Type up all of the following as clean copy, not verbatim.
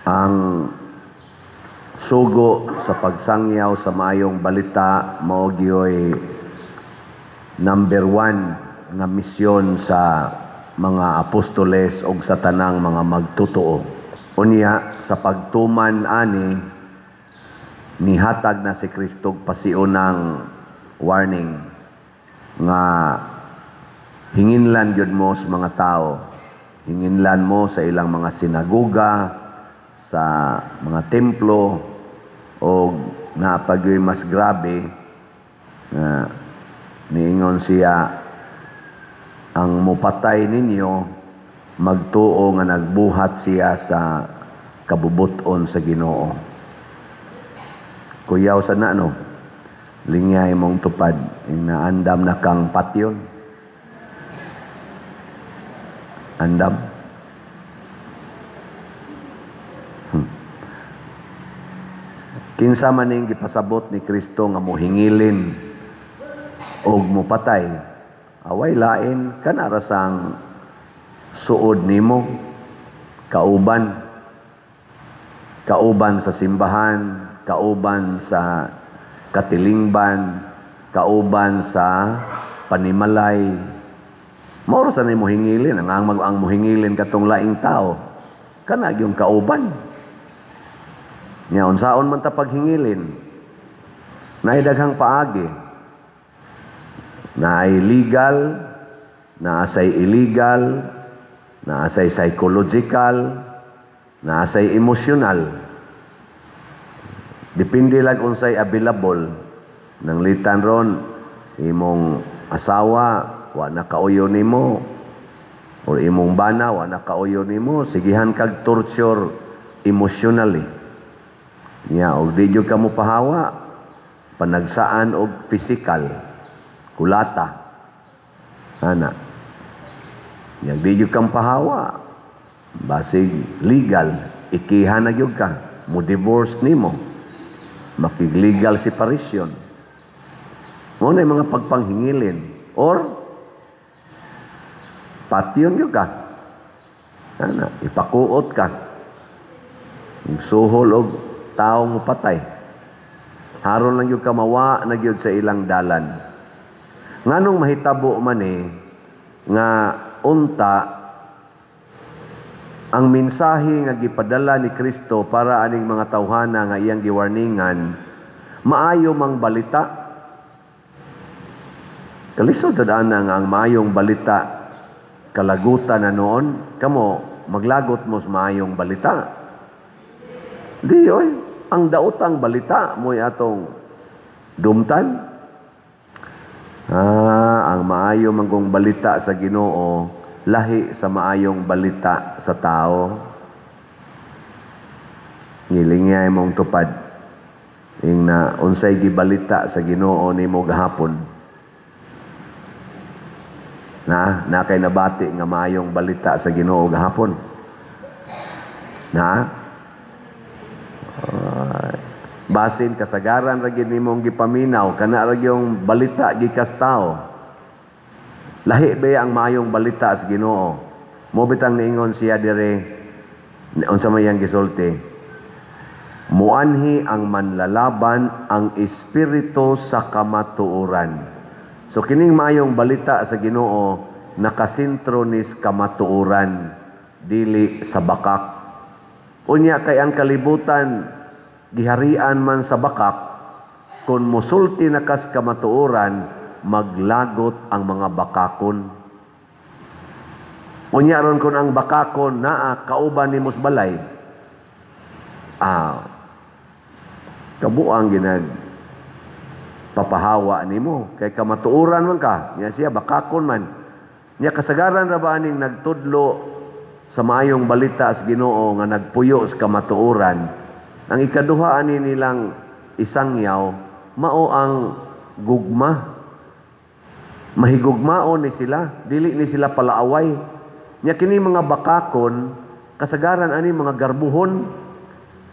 Ang sugo sa pagsangyaw sa maayong balita mao gyoy number one nga misyon sa mga apostoles og sa tanang mga magtotoo. Unya sa pagtuman ani, nihatag na si Kristo pasiunang warning nga hinginlan gyud mo sa mga tao. Hinginlan mo sa ilang mga sinagoga, sa mga templo, o napagyoy mas grabe nga niingon siya, ang mupatay ninyo magtuo nga nagbuhat siya sa kabubuton sa Ginoo. Kuyaw sa na, no? Lingyay mong tupad, inaandam na kang patyon. Andam. Kinsa man ning gipasabot ni Kristo nga mohingilin og mopatay, away lain kana ra sang suod nimo, kauban, kauban sa simbahan, kauban sa katilingban, kauban sa panimalay. Mao ra sa nimo hingilin ang mohingilin katong laing tao, kana gyud kauban. Nya unsaon man ta paghingilin? Naay daghang paagi. Naay legal, naasay illegal, naasay psychological, naasay emotional. Depende lang unsay available. Nang litan ron, imong asawa, wa na kauyo nimo, or imong bana, wa na kauyo nimo, sigihan kag torture emotionally. Nya, og di jud ka mo pahawa, panagsaan og physical, kulata. Ana. Nya, di jud kang pahawa, basig legal, ikihan na gyud ka, mo divorce nimo, makig-legal separation. Mo na yung mga pagpanghingilin. Or, patyon gyud ka. Ana, ipakuot ka. Suhol og taong patay. Haron lang gyud ka mawa na gyud sa ilang dalan. Nganong mahitabo man nga unta ang mensahe nga gipadala ni Kristo para aning mga tawhana nga iyang giwarningan, maayo mang balita? Kalisod sad ana nga ang maayong balita kalagutan na noon. Kamo, maglagot mo sa maayong balita? Di oy, ang daotang balita mo'y atong dumtan. Ah, ang maayo manggong balita sa Ginoo lahi sa maayong balita sa tao. Ngilingay mong tupad. Ing na unsay gibalita sa Ginoo nimo gahapon? Na, na kay nabati nga maayong balita sa Ginoo gahapon? Na? Basin kasagaran ra gid nimong gipaminaw kana ra gyung balita gikas tao. Lahi ba ang maayong balita sa Ginoo? Mo bitang niingon siya dire, unsa may iyang gisulti? Muanhi ang manlalaban, ang espiritu sa kamatuoran. So kining maayong balita sa Ginoo nakasentro nis kamatuoran, dili sa bakak. Unya kay ang kalibutan giharian man sa bakak, kung musulti na kas kamatuoran, maglagot ang mga bakakon. Unya ron kung ang bakakon naa kauban nimo sa balay, kabuang ginag papahawa nimo kay kamatuoran man ka nya, siya bakakon man. Nya kasagaran ra ba aning nagtudlo sa maayong balita sa Ginoo nga nagpuyo sa kamatuoran, ang ikaduha ani nilang isangyaw mao ang gugma. Mahigugmaon ni sila, dili ni sila palaaway. Nya kini mga bakakon kasagaran ani mga garbuhon,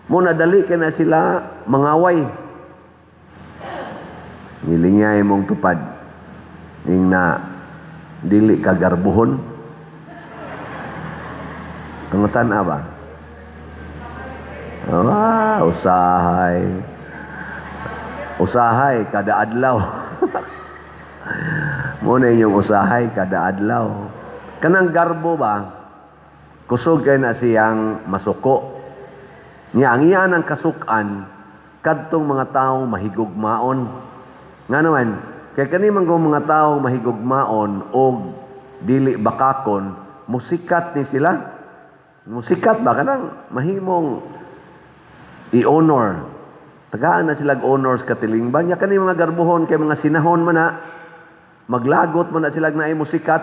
mo nadali kay na sila mangaway. Nilingay mong tupad ning na dili ka garbuhon. Pangutan ba? Ah, usahay. Usahay kada adlaw. Mo na inyong usahay kada adlaw. Kanang garbo ba? Kusog kay na siyang masuko. Nya ang iya ng kasukan kadtong mga taong mahigugmaon. Nga naman, kay kani man mga taong mahigugmaon og dili bakakon, musikat ni sila. Musikat ba kanang mahimong i-honor. Tagaan na sila honors katilingban. Nya kani mga garbuhon kay mga sinahon man na, maglagot man na sila naay musikat.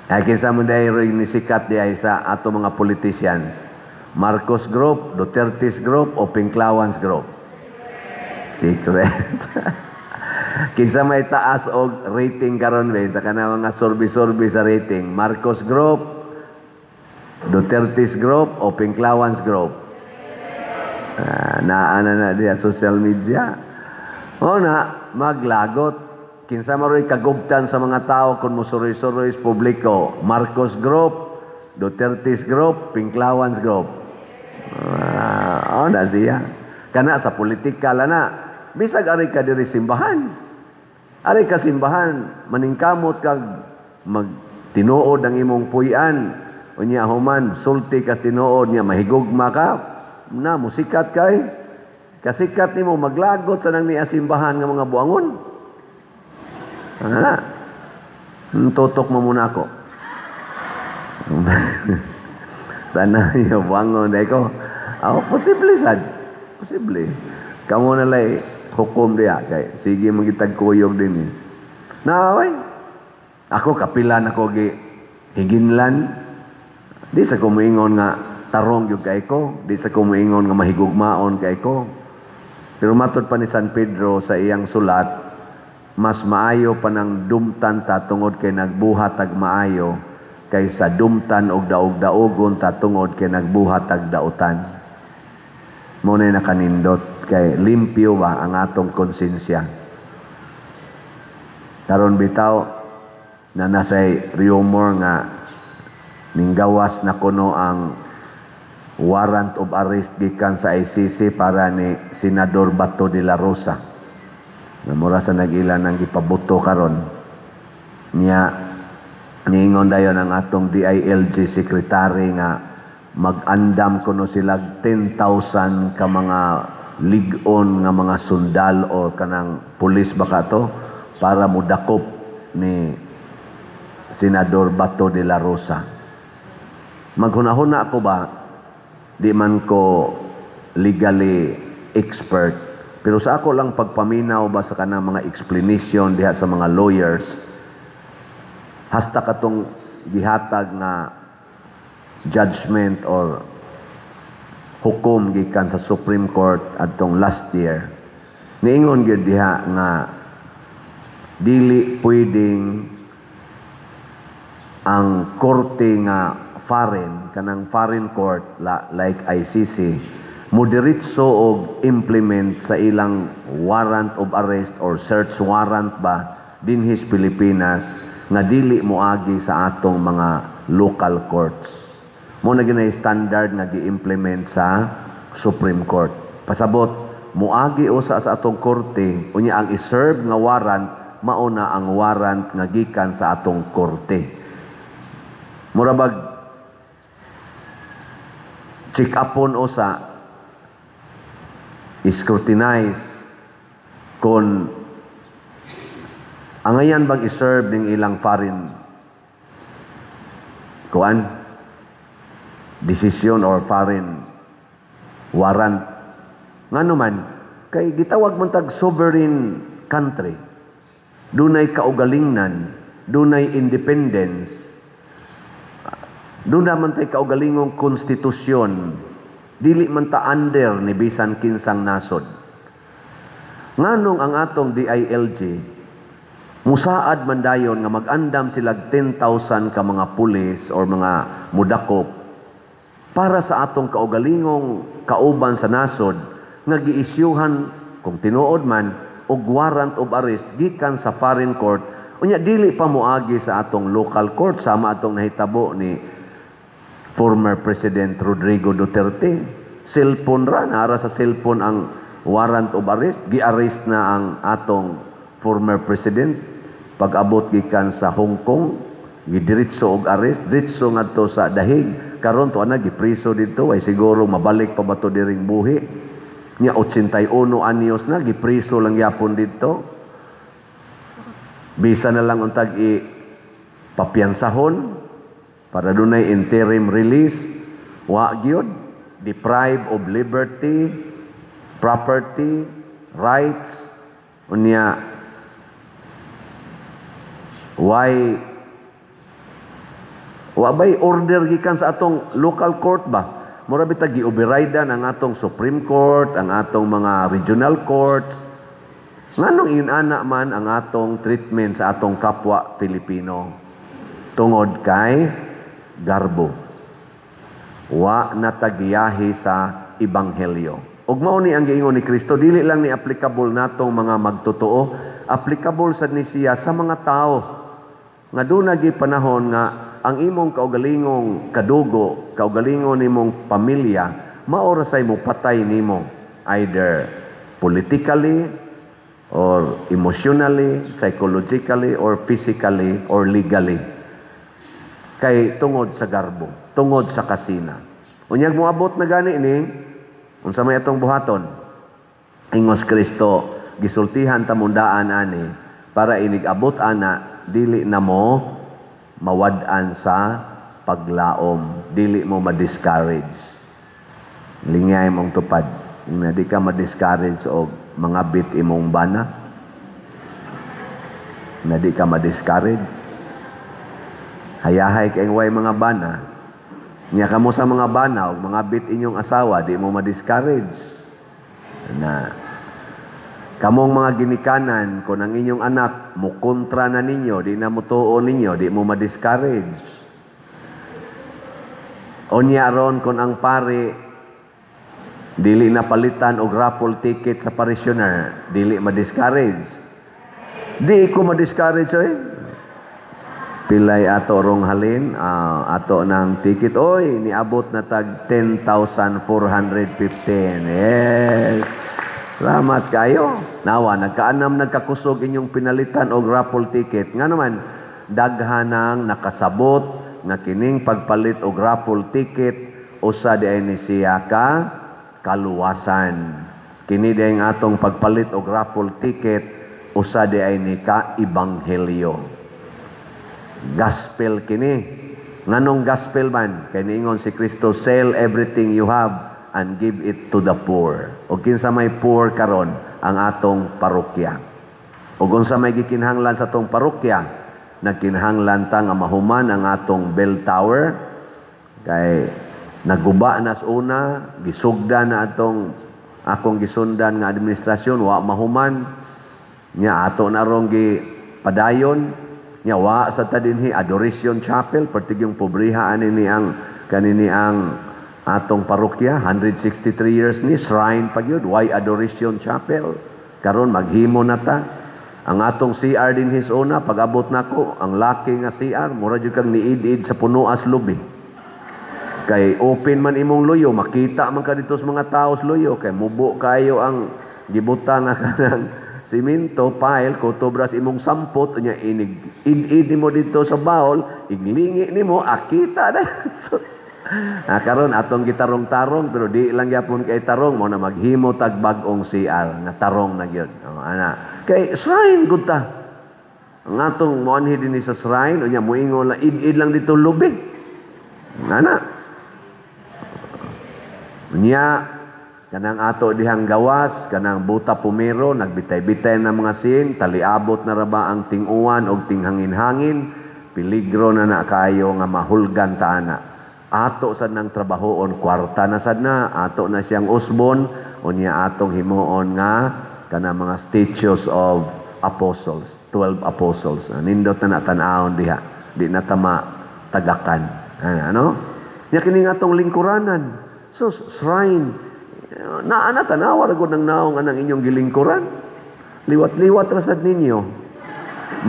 Ay kinsa man dahil ni sikat di ay sa ato mga politicians. Marcos Group, Duterte's Group, o Pinklawans Group? Secret. Kinsa may taas og rating karon be sa kanang mga survey-survey sa rating? Marcos Group, Duterte's Group, o Pinklawans Group? Ah, naa na na diya social media. O na, maglagot. Kinsa man ro'y kagubtan sa mga tao kung musuroy-suroy sa publiko? Marcos Group, Duterte's Group, Pinklawans Group. Ah, o na siya. Kana sa politika la na. Bisag ari ka diri simbahan. Ari ka simbahan, maningkamot kag magtinuod ang imong puy-an. Unya human, sulti kas tinuod niya, mahigugma ka, na musikat kay. Kasikat nimo maglagot sa nang niya simbahan nga mga buangon. Ano na? Tutok mo muna ako. Tanan yo buangon dai ko. Ako posible sad. Posible. Kamo na lay hukom diya kay sige magitag kuyog din eh. Naaway. Ako kapila na ko gi higinlan. Di sa ko moingon nga tarong gyud kay ko, di sa ko moingon nga mahigugmaon kay ko. Pero matod pa ni San Pedro sa iyang sulat, mas maayo pa nang dumtan ta tungod kay nagbuhat ag maayo kaysa dumtan og daog-daogon ta tungod kay nagbuhat ag dautan. Mo na nakanindot kay limpyo ba ang atong konsensya. Karon bitaw na nasay rumor nga ninggawas na kuno ang warrant of arrest gikan sa ICC para ni Senador Bato de la Rosa. Na mura sa nag-ila ng gipabuto karon. Niya niingon dayon ang atong DILG secretary nga mag-andam kuno sila 10,000 ka mga lig-on nga mga sundal o kanang pulis ba to para mudakop ni Senador Bato de la Rosa. Maghunahuna ko ba, di man ko legally expert, pero sa ako lang pagpaminaw ba sa kanang mga explanation diha sa mga lawyers, hasta katong gihatag nga judgment or hukom gikan sa Supreme Court adtong last year, niingon gyud diha nga dili pwedeng ang korte nga foreign, kanang foreign court la, like ICC, mudiretso og implement sa ilang warrant of arrest or search warrant ba dinhis Pilipinas nga dili moagi sa atong mga local courts. Mo na ginay standard nga gi-implement sa Supreme Court. Pasabot, moagi usa sa atong korte, unya ang i-serve nga warrant mao na ang warrant nga gikan sa atong korte. Mura bag check upon usa, scrutinize kung angayan bang i-serve ning ilang foreign kuan decision or foreign warrant. Ngano man kay gitawag man tag sovereign country, dunay kaugalingnan, dunay independence, doon naman tay kaugalingong konstitusyon, dili man ta under ni bisan kinsang nasod. Nganong ang atong DILG musaad man dayon nga mag-andam sila 10,000 ka mga pulis or mga mudakop para sa atong kaugalingong kauban sa nasod nga giisyuhan kung tinuod man og warrant of arrest gikan sa foreign court, unya dili pa moagi sa atong local court, sama atong nahitabo ni former President Rodrigo Duterte? Cellphone ra, nara sa cellphone ang warrant of arrest. Gi-arrest na ang atong former president pag-abot gikan sa Hong Kong, gidiretso og arrest, diretso ngadto sa Dahig. Karon to ana gipriso didto, ay siguro mabalik pa ba to diring buhi. Nya 81 anyos na, gipriso lang yapon didto. Bisa na lang untag i papiyansahon para dunay interim release, wa gyud. Deprive of liberty, property, rights. Unya why wa bay order gikan sa atong local court ba? Mura bitaw gi-override ang atong Supreme Court, ang atong mga regional courts. Nganong inana man ang atong treatment sa atong kapwa Pilipino? Tungod kay garbo. Wa na tagiyahi sa ebanghelyo. Ug mao ni ang giingon ni Kristo, dili lang ni applicable natong mga magtotoo, applicable sad ni siya sa mga tao. Nga doon nagi panahon nga ang imong kaugalingong kadugo, kaugalingon nimong pamilya, mao ra say mo patay nimo, either politically or emotionally, psychologically or physically or legally. Kay tungod sa garbo, tungod sa kasina. Unyag moabot na gani ni, unsa may atong buhaton? Ingos Kristo, gisultihan tamundaan ani para inig abot ana dili na mo mawad-an sa paglaom, dili mo ma-discourage. Lingay mong tupad, na di ka ma-discourage og mga bit imong bana. Na di ka ma-discourage. Hayahay kay way mga bana. Nya kamo sa mga bana og mga bit inyong asawa, di mo ma-discourage. Na kamong mga ginikanan, kung ang inyong anak mukontra na ninyo, di na mutuo ninyo, di mo ma-discourage. Unya ron kung ang pari dili na palitan og raffle ticket sa parishioner, dili ma-discourage. Di ko ma-discourage oy. Pilay ato rong halin, ato ng ticket, oy, niabot na tag 10,415. Yes. Salamat kayo. Nawa, nagkaanam, nagkakusog inyong pinalitan og raffle ticket. Nga naman, daghanang nakasabot nga kining pagpalit og raffle ticket usa di ay ni siya ka kaluwasan. Kini di ang atong pagpalit og raffle ticket usa di ay ni ka ebanghelyo. Gospel kini. Nganong gospel man? Kay niingon si Kristo, "Sell everything you have and give it to the poor." O kinsa may poor karon? Ang atong parokya. O unsa may gikinahanglan sa atong parokya? Nagkinahanglan ta nga mahuman ang atong bell tower kay naguba na sa una, gisugda na atong akong gisundan nga administrasyon, wa mahuman. Nya ato na rong gi padayon. Nya wa sa ta dinhi Adoration Chapel, pertigyong pobriha ani ni ang kanini ang atong parokya, 163 years ni shrine pa gyud, why Adoration Chapel? Karon maghimo na ta. Ang atong CR dinhi sa una, pag-abot nako, ang laki nga CR, mura jud kang niid-id sa punoas lubi. Kay open man imong luyo, makita man ka dito sa mga tao sa luyo kay mubo kayo ang gibutang nga kanang simento, pile, kutob ras imong sampot, unya inig id-id nimo dito sa bahol, iglingi nimo, akita na. Ah, karon atong gitarong-tarong pero di lang gyapon kay tarong mo na maghimo tag bag-ong CR nga tarong na gyud. Oh, ana. Kay shrine gud ta. Ang atong moanhi dinhi sa shrine, unya moingon lang id-id lang dito lubi. Ana. Unya kanang ato dihang gawas, kanang buta pumero, nagbitay-bitay na mga sin, taliabot na ra ba ang tinguan og tinghangin-hangin, peligro na na kayo nga mahulgan ta ana. Ato sad nang trabahoon, kwarta na sad na, ato na siyang usbon, unya atong himuon nga kanang mga statues of apostles, 12 apostles. Ah, nindot na na tan-awon diha, di na tama tagakan. Ah, ano? Nya kini nga atong lingkuranan. So, shrine. Na ana tanawa ra gud ng naong anang inyong gilingkuran. Liwat-liwat ra sad ninyo.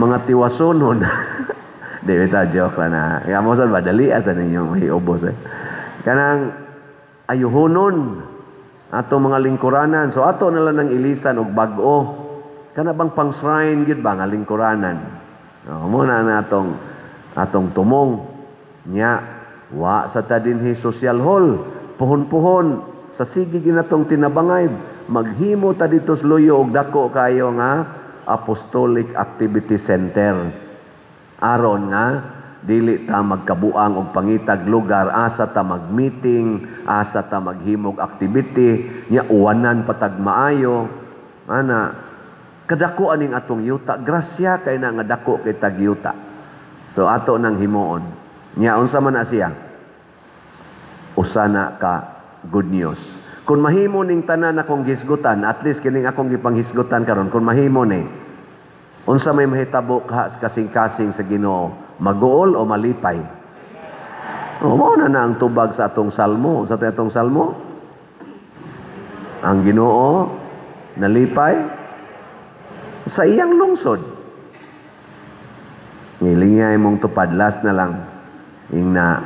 Mga tiwasonon. Di bitaw, joke ra na. Kaya mo sad ba dali sa ninyo mahiubos eh. Kanang Ayuhonon atong mga lingkuranan. So ato na lang ng ilisan og bag-o. Kana bang pang shrine gyud ba nga lingkuranan? Oh, mo na na atong tumong nya wa sa ta dinhi social hall. Puhon-puhon sa sige ginatong tinabangay, maghimo ta dito sa Luyo og dako kayo nga Apostolic Activity Center aron nga dili ta magkabuang og pangitag lugar asa ta mag-meeting, asa ta maghimog activity nya, uwanan patag maayo ana. Kadako aning atong yuta, grasya kay na nga dako kay tag yuta. So ato nang himuon nya. Unsa man na siya, usa na ka good news kung mahimo ning tanan akong gisgutan, at least kining akong gipanghisgutan karon. Kung mahimo ni, unsa may mahitabo ka sa kasing-kasing sa Ginoo? Maguol o malipay? O, mao na na ang tubag sa atong salmo. Sa atong salmo, ang Ginoo nalipay sa iyang lungsod. Ngilingay mong tupad, last na lang. Ing na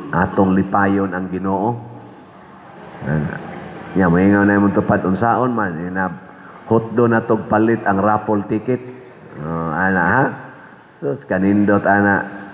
atong lipayon ang Ginoo. Ana. Ya, moingaw na imong tupad unsaon man ina, hotdo na tog palit ang raffle ticket. Oh, ana ha. Sus, kanindot ana.